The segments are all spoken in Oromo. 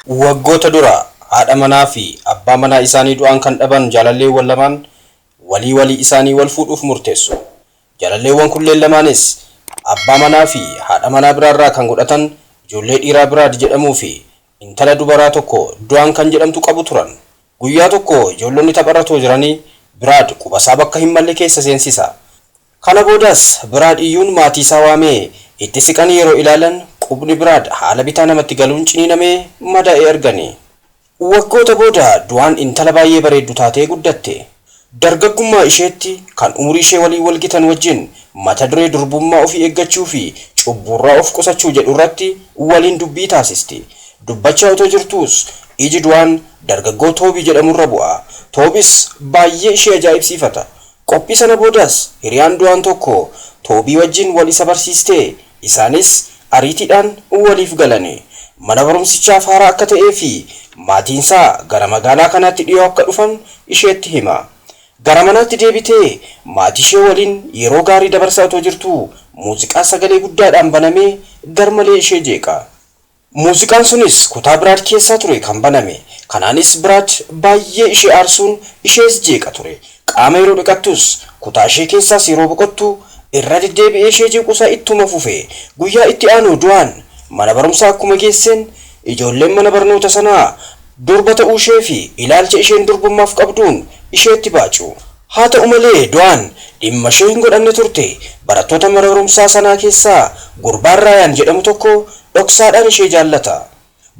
Waggoota dura haadha manaa fi abbaa manaa isaanii du'aan kan dhaban jaalalleewwan lamaan walii walii isaanii wal fuudhuuf murteessu. Jaalalleewwan kunneen lamaanis abbaa manaa fi haadha manaa biraarraa kan godhatan ijoollee dhiiraa Biraad jedhamuu fi intala dubaraa tokko Du'aan kan jedhamtu qabu turan. Guyyaa tokko ijoollonni tapharra otoo jiranii Biraad qubasaa bakka hin malle keessa seensisa. Kana boodas Biraad iyyuun maatii isaa waamee itti siqanii yeroo ilaalan qubni Biraad haala bitaa namatti galuun ciniinamee madaa'ee argani. Waggoota booda Du'aan intala baay'ee bareeddu taatee guddatte. Dargaggummaa isheetti kan umurii ishee waliin wal gitan wajjin mata duree durbummaa ofii eeggachuu fi cubburraa of qusachuu jedhu irratti waliin dubbii taasisti. Dubbachaa otoo jirtuus iji Du'aan dargaggoo Toobii jedhamurra bu'a. Toobis baay'ee ishee ajaa'ibsiifata. Qophii sana boodas hiriyaan Du'aan tokko Toobii wajjin wal isa barsiistee isaanis ariitiidhaan waliif galani. Mana barumsichaaf haaraa akka ta'ee fi maatiinsaa gara magaalaa kanaatti dhiyoo akka dhufan isheetti hima. Gara manaatti deebitee maatii ishee waliin yeroo gaarii dabarsaa otoo jirtuu muuziqaa sagalee guddaadhaan banamee garmalee ishee jeeqa. Muuziqaan sunis kutaa Biraad keessaa ture kan baname. Kanaanis Biraad baay'ee ishee aarsuun ishees jeeqa ture. Qaama yeroo dhiqattus kutaa ishee keessaas yeroo boqottu irra deddeebi'ee ishee jeequusaa ittuma fufe. Guyyaa itti aanu Du'aan mana barumsaa akkuma geesseen ijoolleen mana barnoota sanaa durba ta'uu ishee fi ilaalcha isheen durbummaaf qabduun isheetti baacu. Haa ta'u malee Du'aan dhimma ishee hin godhanne turte. Barattoota mana barumsaa sanaa keessaa gurbaan Raayaan jedhamu tokko dhoksaadhaan ishee jaallata.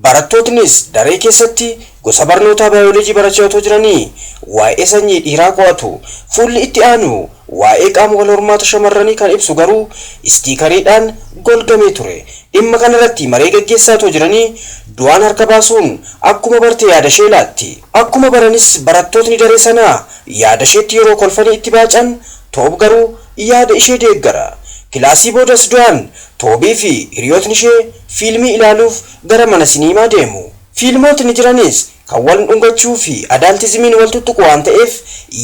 Barattootnis daree keessatti gosa barnootaa baayoloojii barachaa otoo jiranii waa'ee sanyii dhiiraa qo'atu. Fuulli itti aanu waa'ee qaama wal hormaata shamarranii kan ibsu garuu istiikariidhaan golgamee ture. Dhimma kanarratti maree gaggeessaa otoo jiranii Du'aan harka baasuun akkuma barte yaada ishee laatti. Akkuma baranis barattootni daree sanaa yaada isheetti yeroo kolfanii itti baacan Toob garuu yaada ishee deeggara. Kilaasii boodas Du'aan Toobii fi hiriyootni ishee fiilmii ilaaluuf gara mana siniimaa deemu. Fiilmootni jiranis kan wal dhungachuu fi adaaltizimiin wal tuttuqu waan ta'eef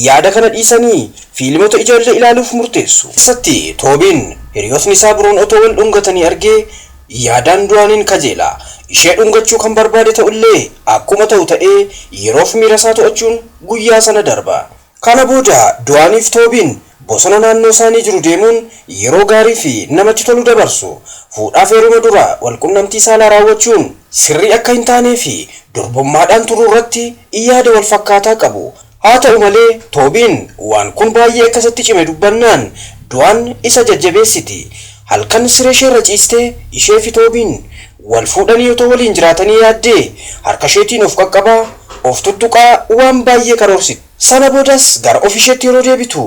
yaada kana dhiisanii fiilmota ijoollee ilaaluuf murteessu. Keessatti Toobiin hiriyootni isaa biroon otoo wal dhungatanii argee yaadaan Du'aaniin kajeela. Ishee dhungachuu kan barbaade ta'ullee akkuma ta'u ta'ee yeroof miira isaa to'achuun guyyaa sana darba. Kana booda Du'aaniif Toobiin bosona naannoo isaanii jiru deemuun yeroo gaarii fi namatti tolu dabarsu. Fuudhaaf heeruma dura walqunnamtii saalaa raawwachuun sirrii akka hin taanee fi durbummaadhaan turuu irratti yaada wal fakkaataa qabu. Haa ta'u malee Toobiin waan kun baay'ee akkasitti cime dubbannaan Du'aan isa jajjabeessiti. Halkan siree isheerra ciistee ishee fi Toobiin wal fuudhanii otoo waliin jiraatanii yaaddee harka isheetiin of qaqqabaa of tuttuqaa waan baay'ee karoorsiti. Sana boodas gara of isheetti yeroo deebitu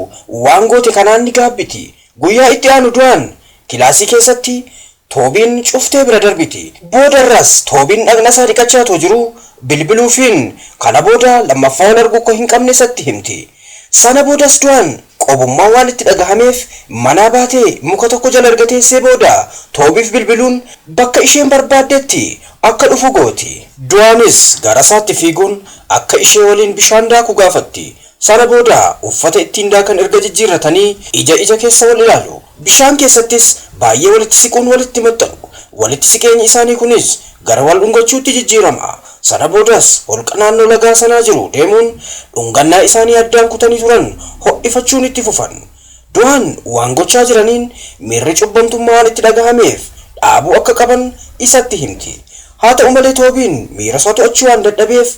waan goote kanaan ni gaabbiti. Guyyaa itti aanu Du'aan kilaasii keessatti Toobiin cuftee bira darbiti. Boodarras Toobiin dhaqna isaa dhiqachaa otoo jiruu bilbiluufiin kana booda lammaffaa wal arguu akka hin qabne isatti himti. Sana boodas Du'aan qobummaa waan itti dhagahameef manaa baatee muka tokko jala erga teessee booda Toobiif bilbiluun bakka isheen barbaaddetti akka dhufu gooti. Du'aanis gara isaatti fiiguun akka ishee waliin bishaan daaku gaafatti. Sana booda uffata ittiin daakan erga jijjiirratanii ija ija keessa wal ilaalu. Bishaan keessattis baay'ee walitti siquun walitti maxxanu. Walitti siqeenyi isaanii kunis gara wal dhungachuutti jijjiirama. Sana boodas holqa naannoo lagaa sanaa jiru deemuun dhungannaa isaanii addaan kutanii turan ho'ifachuun itti fufan. Du'aan waan gochaa jiraniin miirri cubbamtummaa waan itti dhagahameef dhaabuu akka qaban isatti himti. Haa ta'u malee Toobiin miira isaa to'achuu waan dadhabeef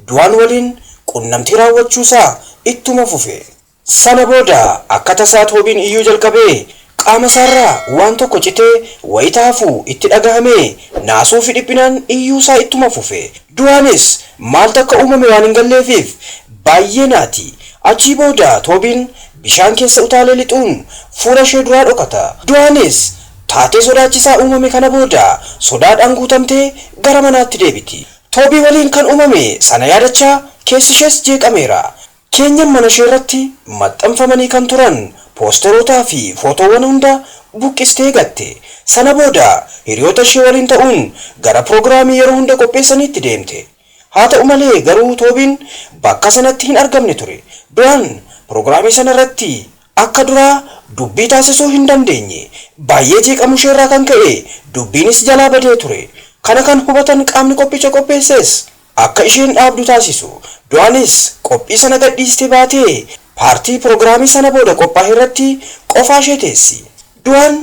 Du'aan waliin qunnamtii raawwachuusaa ittuma fufe. Sana booda akka tasaa Toobiin iyyuu jalqabee qaama isaarraa waan tokko citee wayita hafu itti dhagahamee naasuu fi dhiphinaan iyyuusaa ittuma fufe. Du'aanis maaltu akka uumame waan hin galleefiif baay'ee naati. Achii booda Toobiin bishaan keessa utaalee lixuun fuula ishee duraa dhokata. Du'aanis taatee sodaachisaa uumame kana booda sodaadhaan guutamtee gara manaatti deebiti. Toobii waliin kan uumame sana yaadachaa keessi ishees jeeqameera. Keenyan mana ishee irratti maxxanfamanii kan turan poosterootaa fi footoowwan hunda buqqistee gatte. Sana booda hiriyoota ishee waliin ta'uun gara piroogiraamii yeroo hunda qopheessaniitti deemte. Haa ta'u malee garuu Toobiin bakka sanatti hin argamne ture. Du'aan piroogiraamii sana irratti akka duraa dubbii taasisuu hin dandeenye. Baay'ee jeeqamuu isheerraa kan ka'e dubbiinis jalaa badee ture. Kana kan hubatan qaamni qophicha qopheesses akka isheen dhaabdu taasisu. Du'aanis qophii sana gadhiistee baatee paartii piroogiraamii sana booda qophaa'e irratti qofaa ishee teessi. Du'aan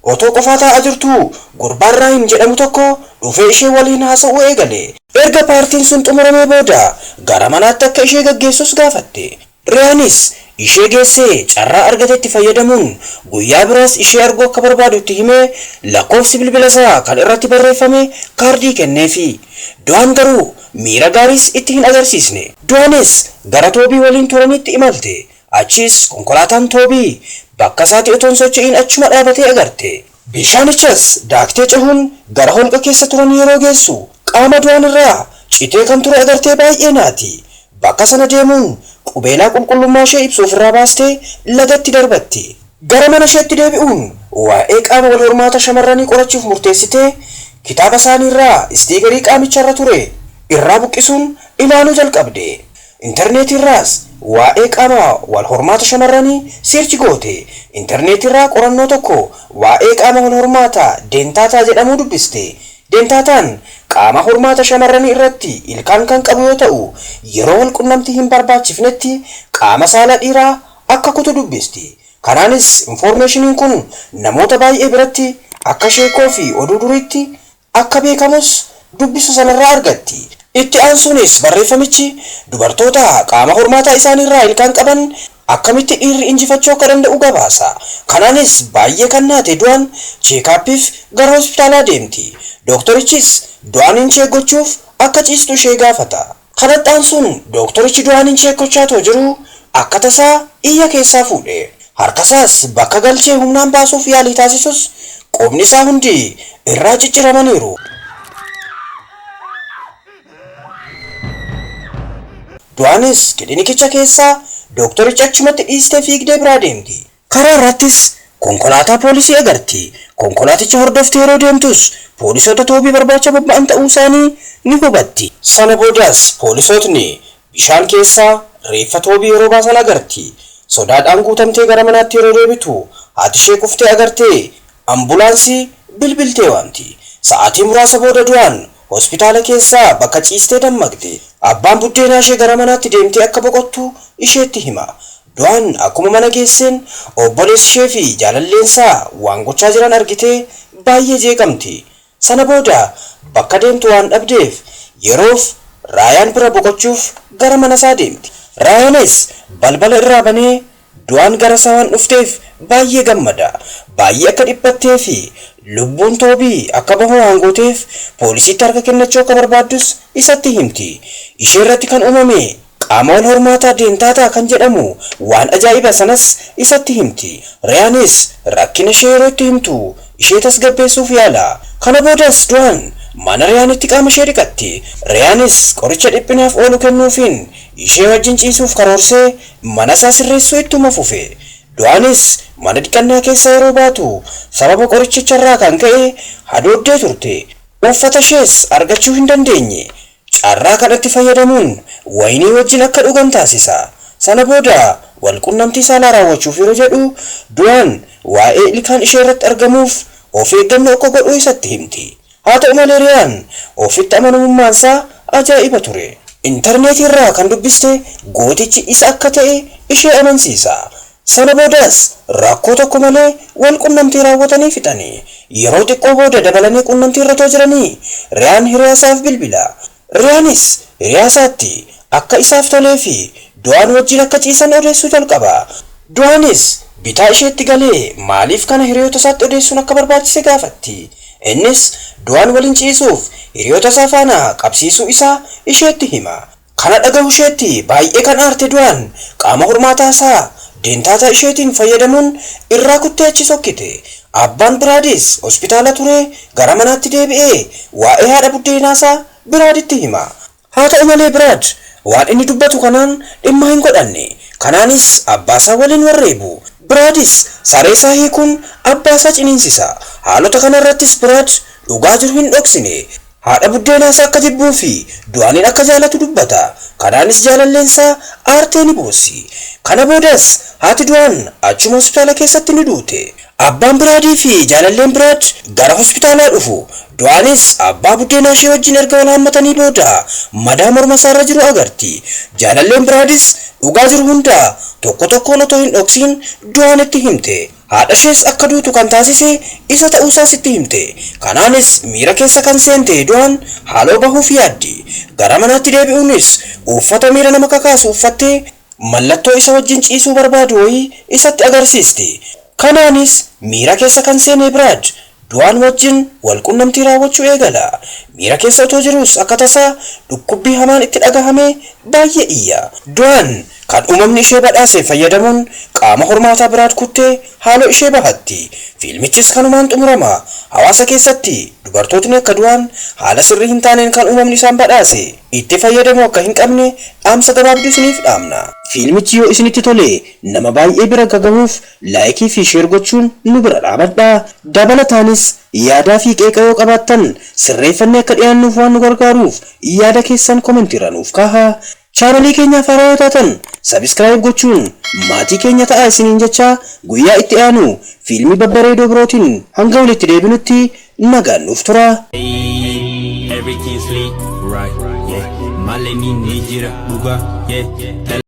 otoo qofaa taa'aa jirtuu gurbaan Raayin jedhamu tokko dhufee ishee waliin haasa'uu eegale. Erga paartiin sun xumuramee booda gara manaatti akka ishee gaggeessus gaafatte. Riyaanis ishee geessee carraa argatetti fayyadamuun guyyaa biraas ishee arguu akka barbaadu itti himee lakkoofsi bilbila isaa kan irratti barreeffame kaardii kenneefi. Du'aan garuu miira gaariis itti hin agarsiisne. Du'aanis gara Toobii waliin turanitti imalte. Achiis konkolaataan Toobii bakka isaatti otoo hin socho'iin achuma dhaabatee agarte. Bishaanichas daaktee cehuun gara holqa keessa turan yeroo geessu qaama Du'aan irraa citee kan ture agartee baay'ee naati. Bakka sana deemuun qubeelaa qulqullummaa ishee ibsu ofirraa baastee lagatti darbatti. Gara mana isheetti deebi'uun waa'ee qaama wal hormaata shamarranii qorachuuf murteessitee kitaaba isaaniirraa istiikarii qaamicharra ture irraa buqqisuun ilaaluu jalqabde. Intarneetiirraas waa'ee qaama wal hormaata shamarranii search goote. Intarneetiirraa qorannoo tokko waa'ee qaama wal hormaata deentaataa jedhamuu dubbiste. Deentaataan qaama hormaata shamarranii irratti ilkaan kan qabu yoo ta'u, yeroo wal qunnamtii hin barbaachifnetti qaama saala dhiiraa akka kutu dubbisti. Kanaanis infoormeeshiniin kun namoota baay'ee biratti akka sheekoo fi oduu duriitti akka beekamus dubbisu sanarraa argatti. Itti aansuunis barreeffamichi dubartoota qaama hormaataa isaaniirraa ilkaan qaban akkamitti dhiirri injifachuu akka danda'u gabaasa. Kanaanis baay'ee kan naate Du'aan check-upiif gara hospitaalaa deemti. Dooktorichis Du'aaniin check gochuuf akka ciistu ishee gaafata. Kanatti aansuun dooktorichi Du'aaniin check gochaa otoo jiru akka tasaa iyya keessaa fuudhe. Harkasaas bakka galchee humnaan baasuuf yaalii taasisus qubni isaa hundi irraa cicciramaniiru. Du'aanis kilinikicha keessaa dooktoricha achumatti dhiistee fiigdee biraa deemti. Karaa irrattis konkolaataa poolisii agarti. Konkolaaticha hordoftee yeroo deemtus poolisoota Toobii barbaacha bobba'an ta'uu isaanii ni hubatti. Sana boodas poolisootni bishaan keessaa reeffa Toobii yeroo baasan agarti. Sodaadhaan guutamtee gara manaatti yeroo deebitu haati ishee kuftee agartee ambulaansii bilbiltee waamti. Sa'aatii muraasa booda Du'aan hospitaala keessaa bakka ciistee dammaqxe. Abbaan buddeenaa ishee gara manaatti deemtee akka boqottu isheetti hima. Du'aan akkuma mana geesseen obboleessi ishee fi jaalalleensaa waan gochaa jiran argitee baay'ee jeeqamti. Sana booda bakka deemtu waan dhabdeef yeroof Raayaan bira boqochuuf gara mana isaa deemti. Raayaanis balbala irraa banee Du'aan gara isaa waan dhufteef baay'ee gammada. Baay'ee akka dhiphattee fi lubbuun Toobii akka bahu waan gooteef poolisiitti harka kennachuu akka barbaaddus isatti himti. Ishee irratti kan uumame qaama wal hormaataa deentaataa kan jedhamu waan ajaa'iba sanas isatti himti. Rayaanis rakkina ishee yeroo itti himtu ishee tasgabbeessuuf yaala. Kana boodas Du'aan mana Rayaanitti qaama ishee dhiqatti. Rayaanis qoricha dhiphinaaf oolu kennuufiin ishee wajjin ciisuuf karoorsee mana isaa sirreessuu ittuma fufe. Du'aanis mana dhiqannaa keessa yeroo baatu sababa qorichicharraa kan ka'e hadooddee turte. Uffata ishees argachuu hin dandeenye. Carraa kanatti fayyadamuun wayinii wajjin akka dhugan taasisa. Sana booda wal qunnamtii saalaa raawwachuuf yeroo jedhu Du'aan waa'ee ilkaan ishee irratti argamuuf of eeggannoo akka godhu isatti himti. Haa ta'u malee Riyaan ofitti amanamummaan isaa ajaa'iba ture. Intarneetii irraa kan dubbiste gootichi isa akka ta'e ishee amansiisa. Sana boodas rakkoo tokko malee wal qunnamtii raawwatanii fixani. Yeroo xiqqoo booda dabalanii qunnamtii irra otoo jiranii Riyaan hiriyaa isaaf bilbila. Riyaanis hiriyaa isaatti akka isaaf tolee fi Du'aan wajjin akka ciisan odeessuu jalqaba. Du'aanis bitaa isheetti galee maaliif kana hiriyoota isaatti odeessuun akka barbaachise gaafatti. Innis Du'aan waliin ciisuuf hiriyoota isaa faana qabsiisuu isaa isheetti hima. Kana dhagahuu isheetti baay'ee kan aarte Du'aan qaama hormaataa isaa deentaataa isheetiin fayyadamuun irraa kuttee achi sokkite. Abbaan Biraadis hospitaala turee gara manaatti deebi'ee waa'ee haadha buddeenaa isaa Biraaditti hima. Haa ta'u malee Biraad waan inni dubbatu kanaan dhimma hin godhanne. Kanaanis abbaasaa waliin wal reebu. Biraadis saree isaa hiikuun abbaasaa ciniinsisa. Haalota kana irrattis Biraad dhugaa jiru hin dhoksine. Haadha buddeenaa isaa akka jibbuu fi Du'aaniin akka jaalatu dubbata. Kanaanis jaalalleensaa aartee ni boossi. Kana boodas haati Du'aan achuma hospitaala keessatti ni duute. Abbaan Biraadii fi jaalalleen Biraad gara hospitaalaa dhufu. Du'aanis abbaa buddeenaa ishee wajjin erga wal haammatanii booda madaa morma isaarra jiru agarti. Jaalalleen Biraadis dhugaa jiru hunda tokko tokkoon otoo hin dhoksiin Du'aanitti himte. Haadha ishees akka duutu kan taasise isa ta'uusaas itti himte. Kanaanis miira keessa kan seente Du'aan haaloo bahuuf yaaddi. Gara manaatti deebi'uunis uffata miira nama kakaasu uffattee mallattoo isa wajjin ciisuu barbaadu wayii isatti agarsiisti. Kanaanis miira keessa kan seene Biraad Du'aan wajjin wal qunnamtii raawwachuu eegala. Miira keessa otoo jiruus akka tasaa dhukkubbii hamaan itti dhagahame baay'ee iyya. Du'aan kan uumamni ishee badhaase fayyadamuun qaama hormaataa Biraad kuttee haaloo ishee bahatti. Fiilmichis kanumaan xumurama. Hawaasa keessatti dubartootni akka Du'aan haala sirrii hin taaneen kan uumamni isaan badhaase itti fayyadamuu akka hin qabne dhaamsa gabaabduu isiniif dhaamna. Fiilmichi yoo isinitti tole nama baay'ee bira gagahuuf like fi share gochuun nu bira dhaabadhaa. Dabalataanis yaadaa fi qeeqa yoo qabaattan sirreeffannee akka dhiyaannuuf waan nu gargaaruuf yaada keessan commentiirra nuuf kaahaa. Chaanalii keenyaaf haaraa yoo taatan subscribe gochuun maatii keenya ta'aa isiniin jecha, guyyaa itti aanu fiilmii babbareedoo birootiin hanga walitti deebinutti nagaan nuuf tura. Everything's lit, right, yeah. Maleni ni jira, dhuga, yeah.